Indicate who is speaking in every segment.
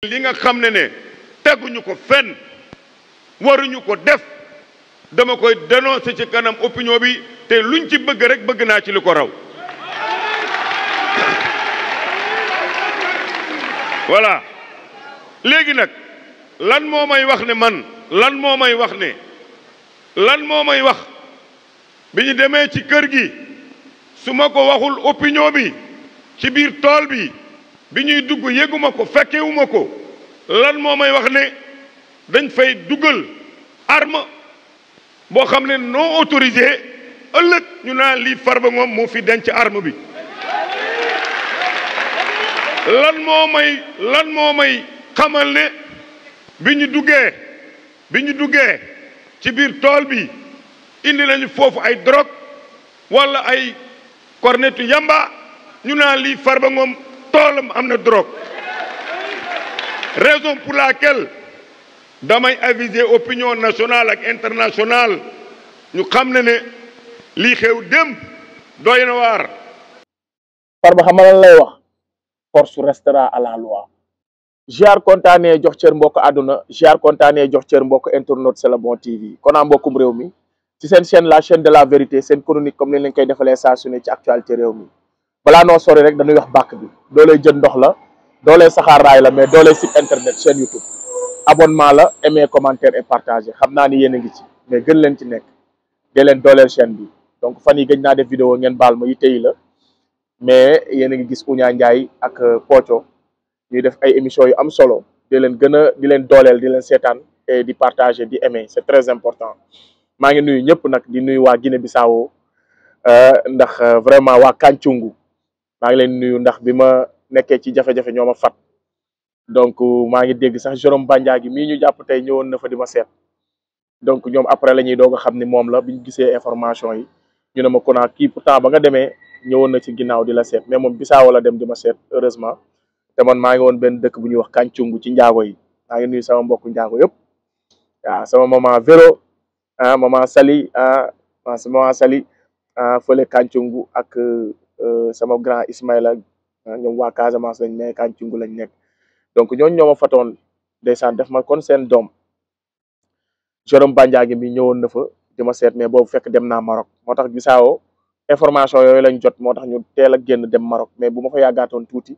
Speaker 1: li nga xam ne teguñu ko fenn waruñu ko def dama koy dénoncer ci kanam opinion bi te luñ ci bëgg rek bëgg naa ci li ko raw voilà léegi nag lan moo may wax ne man lan moo may wax bi ñu demee ci kër gi su ma ko waxul opinion bi ci biir tool bi bi ñuy dugg yéguma ko fekkewuma ko lan moo may wax ne dañ fay dugal arme boo xam ne non autorisé ëllëg ñu naan lii Farba Ngom moo fi denc arme bi lan moo may xamal ne bi ñu duggee ci biir tool bi indi nañu foofu ay drogue wala ay cornetu yamba ñu naan lii Farba Ngom toolam am na drogue raison pour laquelle damay aviser opinion nationale ak internationale ñu xam ne lii xew dem doy na waar.
Speaker 2: Farba xam nga lan lay wax force restera à la loi. ziar kontaanee jox cër mbokk àdduna ziar kontaanee jox cër mbokk internet C'est le bon TV kon a mbokkum réew mi ci seen chaîne la chaîne de la vérité seen chronique comme ni leen koy defalee saa su ne ci actualité réew mi balaa noo sori rek dañuy wax bàkk bi dooley jën ndox la dooley saxaar raay la mais dooley site internet chaîne YouTube abonnement la aimer commentaire et partager xam naa ni yéen a ngi ci mais gën leen ci nekk de leen dooleel chaîne bi donc fan yi gëj naa def vidéo ngeen baal ma yi tey la mais yéen a ngi gis Ounia Ndiaye ak Pocho ñuy def ay émissions yu am solo di leen gën a di leen dooleel di leen seetaan et di partager di aimer c'est très important maa ngi nuyu ñëpp nag di nuyu waa Guinée Bissau ndax vraiment waa Kàncungu maa ngi leen nuyu ndax bi ma nekkee ci jafe-jafe ñoo ma fat donc maa ngi dégg sax Jérôme Bandiaky mii ñu jàpp tey ñëwoon na fa di ma seet donc ñoom après la ñuy doog a xam ni moom la bi ñu gisee information yi ñu ne ma konaa kii pourtant ba nga demee ñëwoon na ci ginnaaw di la seet mais moom Bissau la dem di ma seet heureusement te man maa ngi woon benn dëkk bu ñuy wax Kàncungu ci njaago yi maa ngi nuyu sama mbokku njaago yëpp waaw sama maman Véro maman Sali maman Sali fële Kàncungu ak sama grand Ismaïla ñoom waa Casamance lañ ne Kàncungu lañ nekk donc ñooñu ñoo ma fatoon ndeysaan def ma kon seen doom Jérôme Bandiaky mi ñëwoon na fa di ma seet mais boobu fekk dem naa Maroc moo tax Bissau information yooyu lañ jot moo tax ñu teel a génn dem Maroc mais bu ma fa yàggaatoon tuuti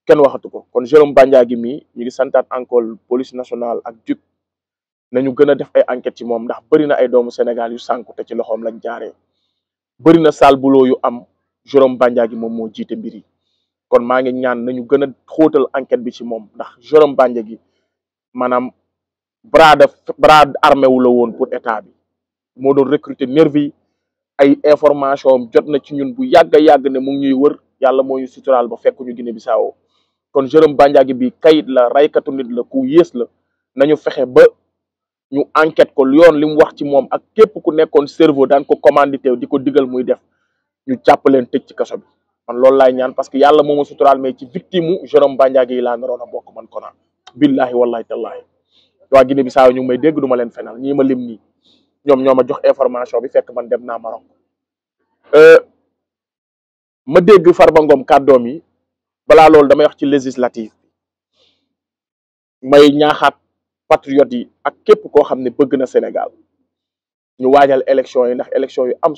Speaker 2: kenn waxatu ko kon Jérôme Bandiaky mi ñu ngi santaat encore police nationale ak DIC nañu gën a def ay enquête ci moom ndax bëri na ay doomu Sénégal yu sànku te ci loxoom lañ jaaree bëri na sale boulot yu am Jérôme Bandiaky moom moo jiite mbir yi kon maa ngi ñaan nañu gën a xóotal enquête bi ci moom ndax Jérôme Bandiaky maanaam bras armé wu la woon pour état bi moo doon recruter nervi ay information jot na ci ñun bu yàgg a yàgg ne mu ngi ñuy wër yàlla moo ñu suturaal ba fekk ñu Guinée Bissau kon Jérôme Bandiaky bi kayit la raykatu nit la ku yées la nañu fexe ba ñu enquête ko yoon li mu wax ci moom ak képp ku nekkoon cerveau daan ko commandité di ko digal muy def ñu jàpp leen tëj ci kaso bi man loolu laay ñaan parce que yàlla moo ma suturaal mais ci victime u Jérôme Bandiaky yi laa naroon a bokk man kona billahi wallahi tallahi waa Guinée Bissau ñu ngi may dégg du ma leen fenal ñii ma lim nii ñoom ñoo ma jox information bi fekk man dem naa Maroc ma dégg Farba Ngom kàddoom yi balaa loolu damay wax ci législative may ñaaxaat patriotes yi ak képp koo xam ne bëgg na Sénégal ñu waajal élection yi ndax élection yu am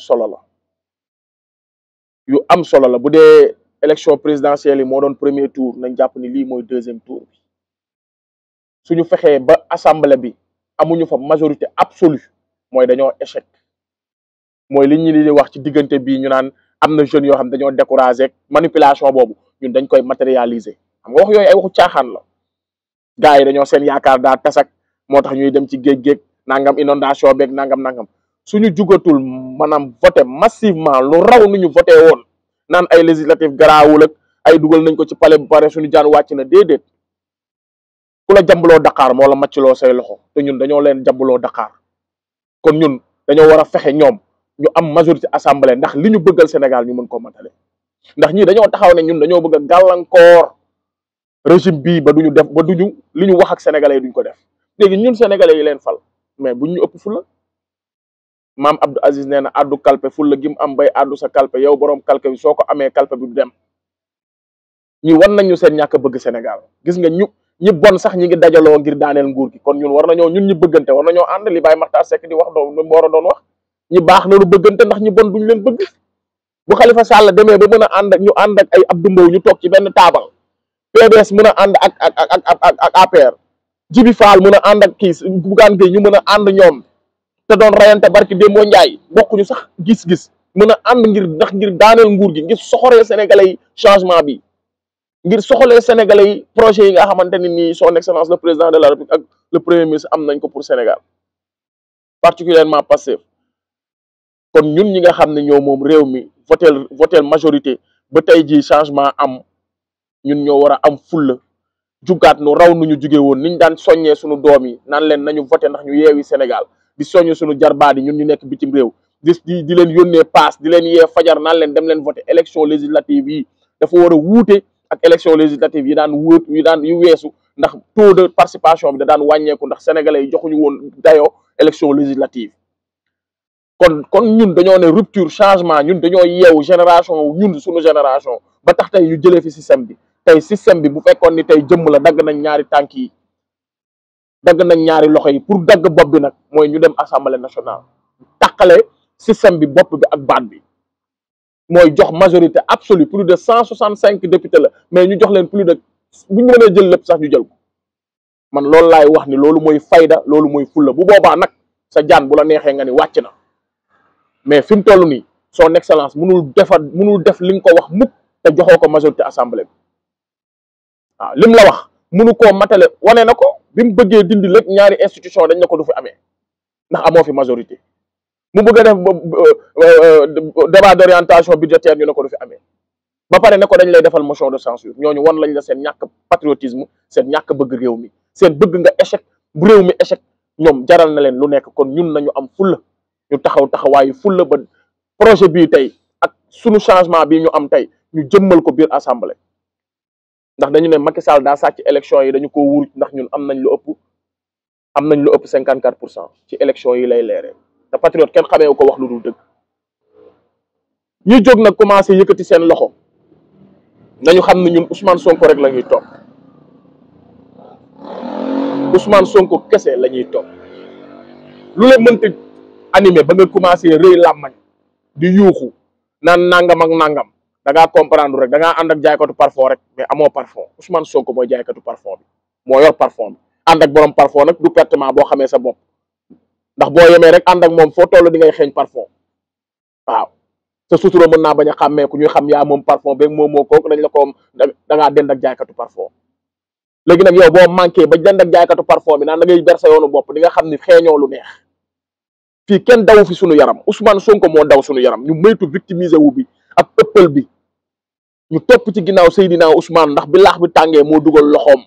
Speaker 2: solo la bu dee élection présidentielle yi moo doon premier tour nañ jàpp ni lii mooy deuxième tour bi suñu fexee ba assemblée bi amuñu fa majorité absolue mooy dañoo échec mooy li ñu di wax ci diggante bii ñu naan am na jeunes yoo xam dañoo découragé manipulation boobu ñun dañ koy matérialiser xam nga wax yooyu ay waxu caaxaan la gars yi dañoo seen yaakaar daa tasak moo tax ñuy dem ci géej nangam inondation beeg nangam suñu jugatul maanaam voté massivement lu raw nu ñu voté woon naan ay législative garaawul ak ay dugal nañ ko ci palais bu pare suñu jaan wàcc na déedéet ku la jambaloo Dakar moo la màccloo say loxo te ñun dañoo leen jambaloo Dakar kon ñun dañoo war a fexe ñoom ñu am majorité assemblée ndax li ñu bëggal Sénégal ñu mën koo matale ndax ñii dañoo taxaw ne ñun dañoo bëgg a gàllankoor régime bii ba duñu def ba duñu li ñu wax ak sénégalais yi duñ ko def léegi ñun sénégalais yi leen fal mais buñ ñu ëpp fulla maam Abdou Aziz nee na addu kalpe fulla gim am bay addu sa kalpe yow borom kalpe bi soo ko amee kalpe bi du dem ñi wan nañu seen ñàkk bëgg Sénégal gis nga ñi bon sax ñi ngi dajaloo ngir daaneel nguur gi kon ñun war nañoo ñun ñi bëggante war nañoo ànd li Baye Makhtar Seck di wax doon war a doon wax ñi baax nañu bëggante ndax ñi bon duñu leen bëgg bu Khalifa Sall demee ba mën a ànd ak ñu ànd ak ay Abdou Mbow ñu toog ci benn taabal PDS mën a ànd ak APR Djibi Fall mën a ànd ak kii Bougane Gueye ñu mën a ànd ñoom te doon rayante barki Dembo Ndiaye bokkuñu sax gis-gis mën a ànd ngir daaneel nguur gi ngir soxoree sénégalais yi changement bi ngir soxalee sénégalais yi projet yi nga xamante ni nii son excellence le président de la république ak le premier ministre am nañ ko pour Sénégal particulièrement Pastef kon ñun ñi nga xam ne ñoo moom réew mi votel majorité ba tey jii changement am ñun ñoo war a am fulla jugaat nu raw nu ñu jugee woon niñ daan soññee suñu doom yi naan leen nañu voté ndax ñu yeewi Sénégal di soññ suñu jarbaat yi ñun ñu nekk bitim réew di leen yónnee paas di leen yee fajar naan leen dem leen voté élection législative yi dafa war a wuute ak élection législative yi daan yu weesu ndax taux de participation bi da daan wàññeeku ndax sénégalais yi joxuñu woon dayoo élection législative kon ñun dañoo ne rupture changement ñun dañoo yeewu génération ñun suñu génération ba tax tey ñu jëlee fi système bi tey système bi bu fekkoon ni tey jëmm la dagg nañ ñaari tànk yi dagg nañ ñaari loxo yi pour dagg bopp bi nag mooy ñu dem assemblée nationale tàqale système bi bopp bi ak baat bi mooy jox majorité absolue plus de 165 députés la mais ñu jox leen plus de bu ñu mënee jël lépp sax ñu jël ko man loolu laay wax ni loolu mooy fayda loolu mooy fulla bu boobaa nag sa jaan bu la neexee nga ni wàcc na mais fi mu toll nii son excellence munul def li nga ko wax mukk te joxoo ko majorité assemblée bi waaw lim la wax munu koo matale wane na ko bi mu bëggee dindi lépp ñaari institution dañ na ko du fi amee ndax amoo fi majorité mu bëgg a def débat d'orientation budgétaire ñu ne ko du fi amee ba pare ne ko dañ lay defal motion de censure ñooñu wan lañ la seen ñàkk patriotisme seen ñàkk bëgg réew mi seen bëgg nga échec bu réew mi échec ñoom jaral na leen lu nekk kon ñun nañu am fulla ñu taxawaayu fulla ba projet bii tey ak sunu changement bii ñu am tey ñu jëmmal ko biir assemblée ndax dañu ne Macky Sall daa sàcc élection yi dañu ko wuruj ndax ñun am nañ lu ëpp 54% ci élection yi lay leeree te patriote kenn xamee ko wax lu dul dëgg ñi jóg nag commencé yëkkati seen loxo nañu xam ne ñun Ousmane Sonko rek la ñuy topp Ousmane Sonko kese la ñuy topp lu la mënta animé ba nga commencé rëy làmmañ di yuuxu naan nangam ak nangam da ngaa comprendre rek da ngaa ànd ak jaaykatu parfum rek mais amoo parfum Ousmane Sonko mooy jaaykatu parfum bi moo yor parfum bi ànd ak borom parfum nag du pertement boo xamee sa bopp ndax boo yemee rek ànd ak moom foo toll di ngay xeeñ parfum waaw sa sutura mën naa bañ a xàmmee ku ñuy xam yaa moom parfum beeg moom moo kooku dañ la ko da ngaa dend ak jaaykatu parfum léegi nag yow boo manqué ba dend ak jaaykatu parfum bi naan da ngay ber sa yoonu bopp di nga xam ni xeeñoo lu neex fii kenn daw fi sunu yaram Ousmane Sonko moo daw sunu yaram ñu moytu victimiser wu bi ak ëppal bi ñu topp ci ginnaaw Seydina Ousmane ndax bi laax bi tàngee moo dugal loxoom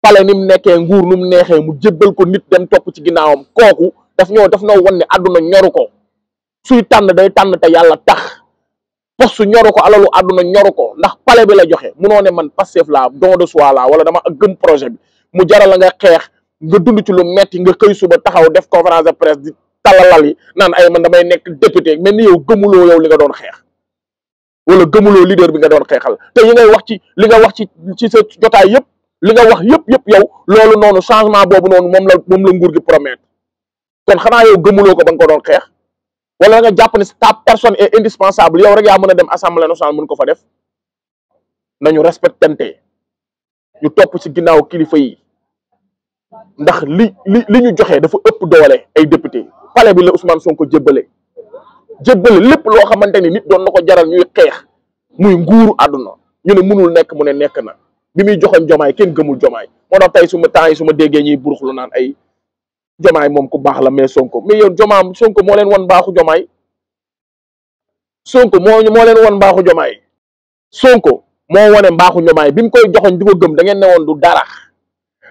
Speaker 2: pale ni mu nekkee nguur nu mu neexee mu jébbal ko nit dem topp ci ginnaawam kooku daf ñoo wan ne àdduna ñoru ko suy tànn day tànn te yàlla tax poste ñoru ko alalu àdduna ñoru ko ndax pale bi la joxe munoo ne man Pastef laa don de soi laa wala dama gëm projet bi mu jaral la nga xeex nga dund ci lu metti nga xëy suba taxaw def conférence de presse di talalal yi naan ay man damay nekk député mel ni yow gëmuloo yow li nga doon xeex wala gëmuloo leader bi nga doon xeexal te yi ngay wax ci li nga wax ci sa jotaay yëpp li nga wax yëpp yow loolu noonu changement boobu noonu moom la nguur gi promettre kon xanaa yow gëmuloo ko ba nga ko doon xeex wala nga jàpp ne ta personne est indispensable yow rek yaa mën a dem assemblée nationale mën ko fa def nañu respectante ñu topp ci ginnaaw kilifa yi ndax li ñu joxe dafa ëpp doole ay député palais bi la Ousmane Sonko jébbale lépp loo xamante ni nit doon na ko jaral ñuy xeex muy nguuru àdduna ñu ne mënul nekk mu ne nekk na bi muy joxoon jomaay kenn gëmul jomaay moo tax tey su ma déggee ñuy buruxlu naan ay jomaay moom ku baax la mais Sonko mais yow Sonko moo leen wan baaxu jomaay Sonko moo leen wan baaxu jomaay Sonko moo wane mbaaxu jomaay bi mu koy joxoon di ko gëm da ngeen ne woon du dara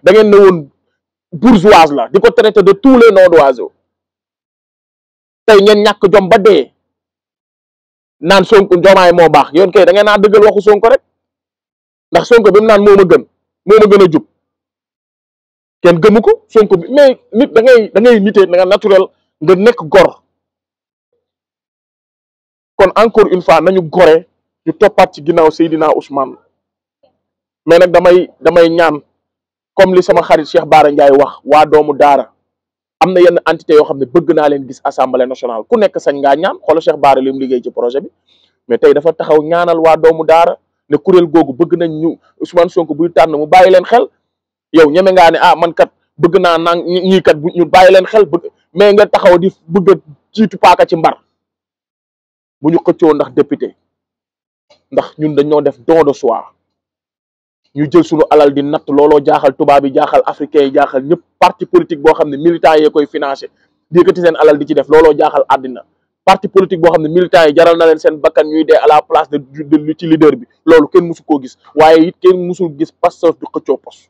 Speaker 2: da ngeen ne woon bourgeoise la di ko traité de tous les noms d'oiseaux tey ngeen ñàkk jom ba dee naan Sonko jomaay moo baax yoon kay da ngeen naa dëggal waxu Sonko rek ndax Sonko bi mu naan moo ma gën a jub kenn gëmu ko Sonko bi mais nit da ngay nitee da nga naturel nga nekk gor kon encore une fois nañu gore ñu toppaat ci ginnaaw Seydina Ousmane mais nag damay ñaan comme li sama xarit Cheikh Bara Ndiaye wax waa doomu daara am na yenn entité yoo xam ne bëgg naa leen gis assemblée nationale ku nekk sañ ngaa ñaan xoolal Cheikh Bara li mu liggéey ci projet bi mais tey dafa taxaw ñaanal waa doomu daara ne kuréel googu bëgg nañ ñu Ousmane Sonko buy tànn mu bàyyi leen xel yow ñeme ngaa ne man kat bëgg naa naan ñii kat ñu bàyyi leen xel bëgg mais nga taxaw di bëgg a jiitu paaka ci mbar bu ñu xëccoo ndax député ndax ñun dañoo def don de soi ñu jël suñu alal di natt looloo jaaxal tubaab yi jaaxal africain yi jaaxal ñëpp parti politique boo xam ne militants yee koy financé di yëkkati seen alal di ci def looloo jaaxal àddina parti politique boo xam ne militants yi jaral na leen seen bakkan ñuy dee à la place de ci leader bi loolu kenn musu koo gis waaye it kenn musul gis Pastef di xëccoo pos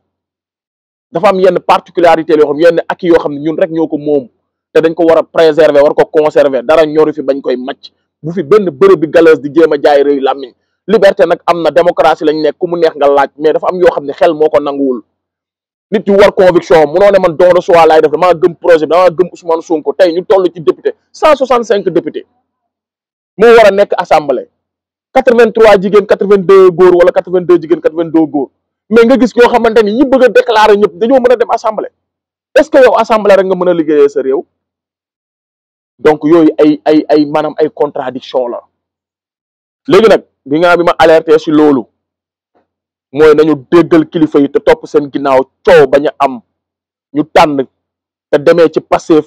Speaker 2: dafa am yenn particularité yoo xam yenn acquis yoo xam ne ñun rek ñoo ko moom te dañ ko war a préserver war ko conserver dara ñoru fi bañ koy màcc bu fi benn bërëb bi galeuse di jéem a jaay rëy làmmiñ liberté nag am na démocratie lañ nekk ku mu neex nga laaj mais dafa am yoo xam ne xel moo ko nanguwul nit yu war conviction munoo ne man don de soi laay def damaa gëm projet bi damaa gëm Ousmane Sonko tey ñu toll ci député 165 député moo war a nekk assemblée 83 jigéen 82 góor wala 82 jigéen 82 góor mais nga gis ñoo xamante ni ñi bëgg a déclarer ñëpp dañoo mën a dem assemblée est-ce que yow assemblée rek nga mën a liggéeyee sa réew donc yooyu ay maanaam ay contradiction la léegi nag bi ma alerté si loolu mooy nañu déggal kilifa yi te topp seen ginnaaw coow bañ a am ñu tànn te demee ci Pastef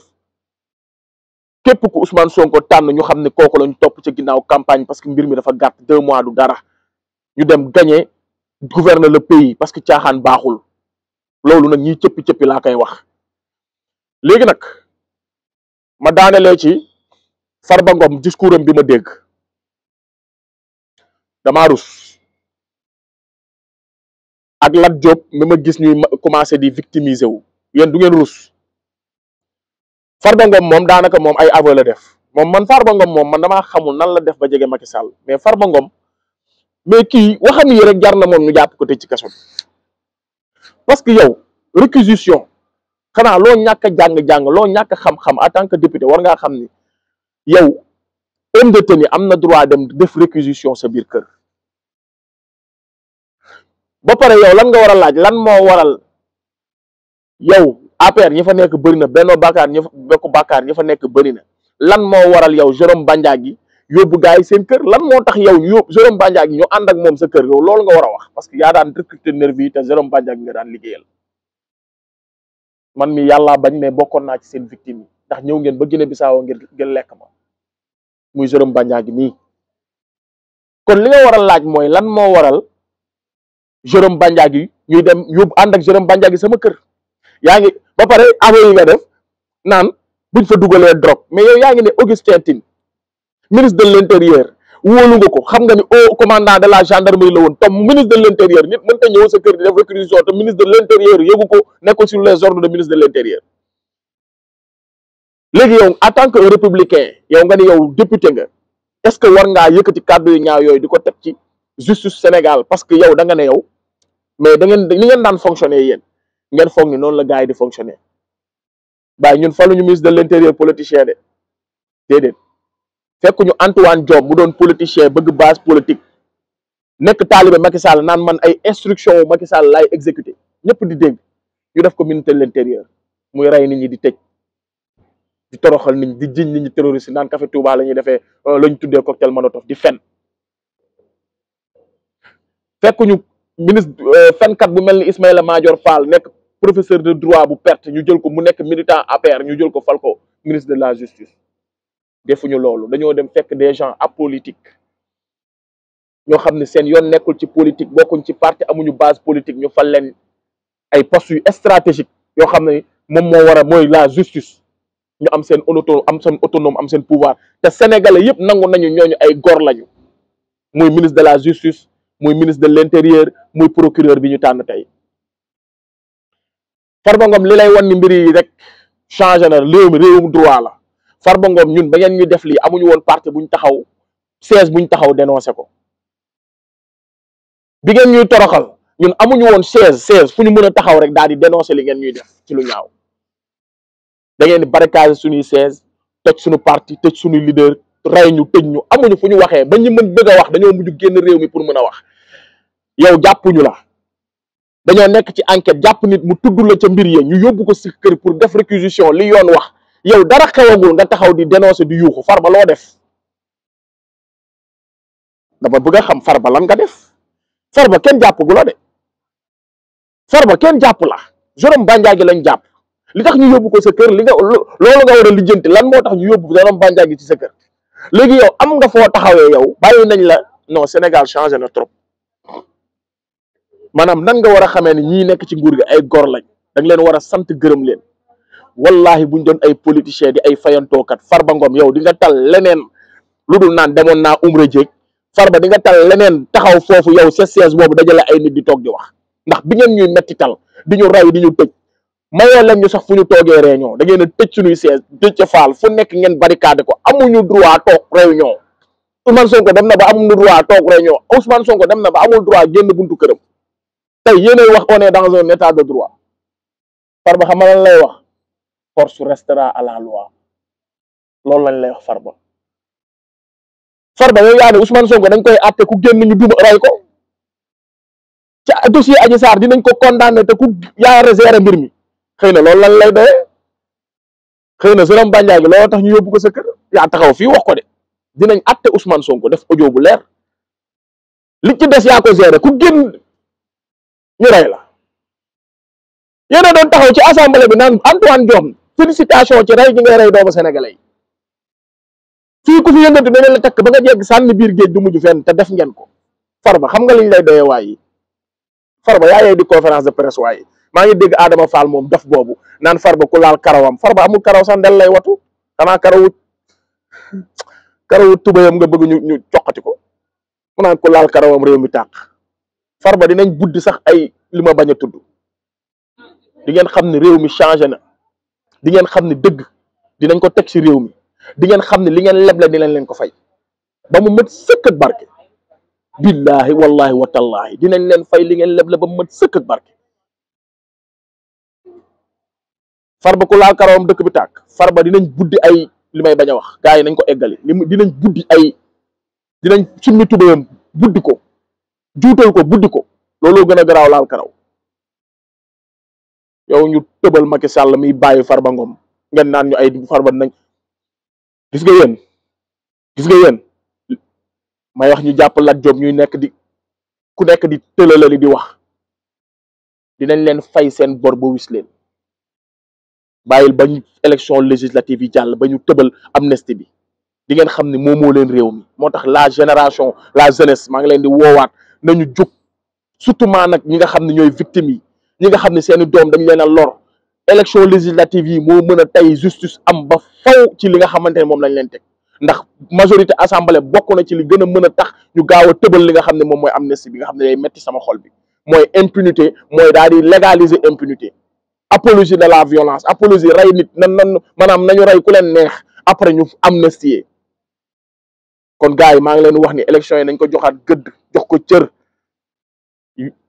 Speaker 2: képp ku Ousmane Sonko tànn ñu xam ne kooku lañu topp ci ginnaaw campagne parce que mbir mi dafa gàtt 2 mois du dara ñu dem gagner gouverner le pays parce que caaxaan baaxul loolu nag ñiy cëppi laa koy wax léegi nag ma daanelee ci Farba Ngom discours am bi ma dégg damaa rus ak Lat Diop mi ma gis ñuy commencé di victimiser wu yéen du ngeen rus Farba Ngom moom daanaka moom ay aveu la def man Farba Ngom moom man damaa xamul nan la def ba jege Macky Sall mais Farba Ngom mais kii waxam yi rek jar na moom ñu jàpp ko tëj ci kaso bi parce que yow réquisition xanaa loo ñàkk a jàng-jàng loo ñàkk a xam-xam en tant que député war ngaa xam ni yow homme de tenue am na droit dem def réquisition sa biir kër ba pare yow lan nga war a laaj lan moo waral yow APR ñi fa nekk bëri na Benno Bokk Yaakaar ñi fa nekk bëri na lan moo waral yow Jérôme Bandiaky yóbbu gars yi seen kër lan moo tax yow yóbbu Jérôme Bandiaky ñu ànd ak moom sa kër yow loolu nga war a wax parce que yaa daan recruter nervi yi te Jérôme Bandiaky nga daan liggéeyal man mi yàllaa bañ mais bokkoon naa ci seen victime yi ndax ñëw ngeen ba Guinée Bissau ngir lekk ma muy Jérôme Bandiaky nii kon li nga war a laaj mooy lan moo waral Jérôme Bandiaky ñuy dem yóbbu ànd ak Jérôme Bandiaky sama kër yaa ngi ba pare aveu yi nga def naan buñ fa dugalee drogue mais yow yaa ngi ne Augustin Tine ministre de l'intérieur wóolu nga ko xam nga ni haut commandant de la gendarmerie la woon tom ministre de l'intérieur nit mën ta ñëw sa kër di def réquisition te ministre de l'intérieur yëgu ko nekkul sur les ordres de ministre de l'intérieur léegi yow en tant que républicain yow nga ni yow député nga est-ce que war ngaa yëkkati kàddu yu ñaaw yooyu di ko teg ci justice Sénégal parce que yow da nga ne yow mais da ngeen li ngeen daan fonctionner yéen ngeen foog ni noonu la gars yi di fonctionner bàyyi ñun faluñu ministre de l'intérieur politicien de déedéet fekk ñu Antoine Diome mu doon politicien bëgg base politique nekk taalibe Macky Sall naan man ay instruction wu Macky Sall laay exécuter ñëpp di dégg ñu def ko ministre de l'intérieur muy rey nit ñi di tëj di toroxal nit ñi di jiñ nit ñi terroriste naan Café Touba la ñuy defee la ñu tuddee cocktail Molotov di fen fekk ñu ministre fenkat bu mel ni Ismaïla Madior Fall nekk professeur de droit bu perte ñu jël ko mu nekk militant APR ñu jël ko fal ko ministre de la justice defuñu loolu dañoo dem fekk des gens apolitiques ñoo xam ne seen yoon nekkul ci politique bokkuñ ci parti amuñu base politique ñu fal leen ay postes yu stratégique yoo xam ne moom moo war a mooy la justice ñu am seen autonome am seen pouvoir te sénégalais yëpp nangu nañu ñooñu ay gor lañu muy ministre de la justice muy ministre de l'intérieur muy procureur bi ñu tànn tey Farba Ngom li lay wan ni mbir yi rek changé na réew mi réewum droit la Farba Ngom ñun ba ngeen ñu def lii amuñu woon parti buñ taxaw siège buñ taxaw dénoncé ko bi ngeen ñuy toroxal ñun amuñu woon siège fu ñu mën a taxaw rek daal di dénoncé li ngeen ñuy def ci lu ñaaw da ngeen di barricade suñuy siège toj suñu parti tëj suñuy leader rey ñu tëj ñu amuñu fu ñu waxee ba ñu mën bëgg a wax dañoo mujj génn réew mi pour mën a wax yow jàppuñu la dañoo nekk ci enquête jàpp nit mu tudd la ca mbir ya ñu yóbbu ko si kër pour def réquisition li yoon wax yow dara xewagul nga taxaw di dénoncer di yuuxu Farba loo def dama bëgg a xam Farba lan nga def Farba kenn jàpp gu la de Farba kenn jàpp la Jérôme Bandiaky lañ jàpp li tax ñu yóbbu ko sa kër li nga loolu nga war a lijjanti lan moo tax ñu yóbbu Jérôme Bandiaky ci sa kër léegi yow am nga foo taxawee yow bàyyi nañ la non Sénégal changé na trop maanaam nan nga war a xamee ne ñii nekk ci nguur gi ay gor lañ da nga leen war a sant gërëm leen wallahi buñ doon ay politiciens di ay fayantookat Farba Ngom yow di nga tal leneen lu dul naan demoon naa umra jéeg Farba di nga tal leneen taxaw foofu yow sa siège boobu dajale ay nit di toog di wax ndax bi ngeen ñuy metti tal di ñu ray di ñu tëj mayoo leen ñu sax fu ñu toogee réunion da ngeen a tëj suñuy siège tëj ca faal fu nekk ngeen barricade ko amuñu droit toog réunion Ousmane Sonko dem na ba amuñu droit toog réunion Ousmane Sonko dem na ba amul droit génn buntu këram tey yéenay wax on est dans un état de droit Farba xam nga lan lay wax force restera à la loi loolu lañ lay wax Farba yow yaa ne Ousmane Sonko dañ koy àtte ku génn ñu duma ray ko ci dossier Adji Sarr dinañ ko condamné te ku yaa réservé mbir mi xëy na loolu lañ lay doyee xëy na Jérôme Bandiaky loolu tax ñu yóbbu ko sa kër yaa taxaw fii wax ko de dinañ àtte Ousmane Sonko def audio bu leer li ci des yaa ko géré ku génn ñu rey la yéen a doon taxaw ci assemblée bi naan Antoine Diome félicitation ci rey gi ngay rey doomu sénégalais yi fii ku fi yëngatu dana la takk ba nga jégg sànni biir géej du mujj fenn te def ngeen ko Farba xam nga liñ lay doyee waaye Farba yaa yee di conférence de presse waaye maa ngi dégg Adama Fall moom daf boobu naan Farba ku laal karawam Farba amul karaw sax ndel lay watu xanaa karawu tubayam nga bëgg ñu coqati ko mu naan ku laal karawam réew mi tàq Farba dinañ buddi sax ay li ma bañ a tudd di ngeen xam ne réew mi changé na di ngeen xam ne dëgg dinañ ko teg ci réew mi di ngeen xam ne li ngeen leble dinañ leen ko fay ba mu mët sëkk ak barke billahi wallahi wa tallahi dinañ leen fay li ngeen leble ba mu mët sëkk ak barke Farba ku laal karawam dëkk bi tàkk Farba dinañ buddi ay li may bañ a wax gars yi nañ ko eggali dinañ buddi ay dinañ summi tubayam buddi ko juutal ko buddi ko looloo gën a garaaw laal karaw yow ñu tëbal Macky Sall miy bàyyi Farba Ngom ngeen naan ñu ay Farba nañ gis nga yéen may wax ñu jàpp Lat Diop ñuy nekk di ku nekk di tëlalali di wax dinañ leen fay seen bor ba wis leen bàyyil ba ñu élection législative yi jàll ba ñu tëbal amnistie bi di ngeen xam ne moo leen réew mi moo tax la génération la jeunesse maa ngi leen di woowaat nañu jóg surtout maa nag ñi nga xam ne ñooy victimes yi ñi nga xam ne seeni doom dañ leen a lor élection législative yi moo mën a tey justice am ba faw ci li nga xamante ne moom lañ leen teg ndax majorité assemblée bokk na ci li gën a mën a tax ñu gaaw a tëbal li nga xam ne moom mooy amnistie bi nga xam ne day metti sama xol bi mooy impunité mooy daal di légaliser impunité apologie de la violence apologie rey nit maanaam nañu rey ku leen neex après ñu amnistier kon gars yi maa ngi leen wax ni élection yi nañ ko joxaat gëdd jox ko cër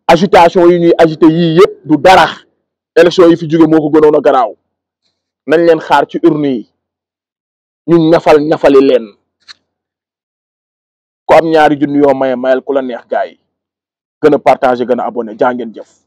Speaker 2: agitation yi ñuy agité yii yëpp du dara élection yi fi jóge moo ko gënoon a garaaw nañ leen xaar ci urne yi ñu ñafali leen ku am ñaari junni yoo maye mayal ku la neex gars yi gën a partager gën a abonné jaa ngeen jëf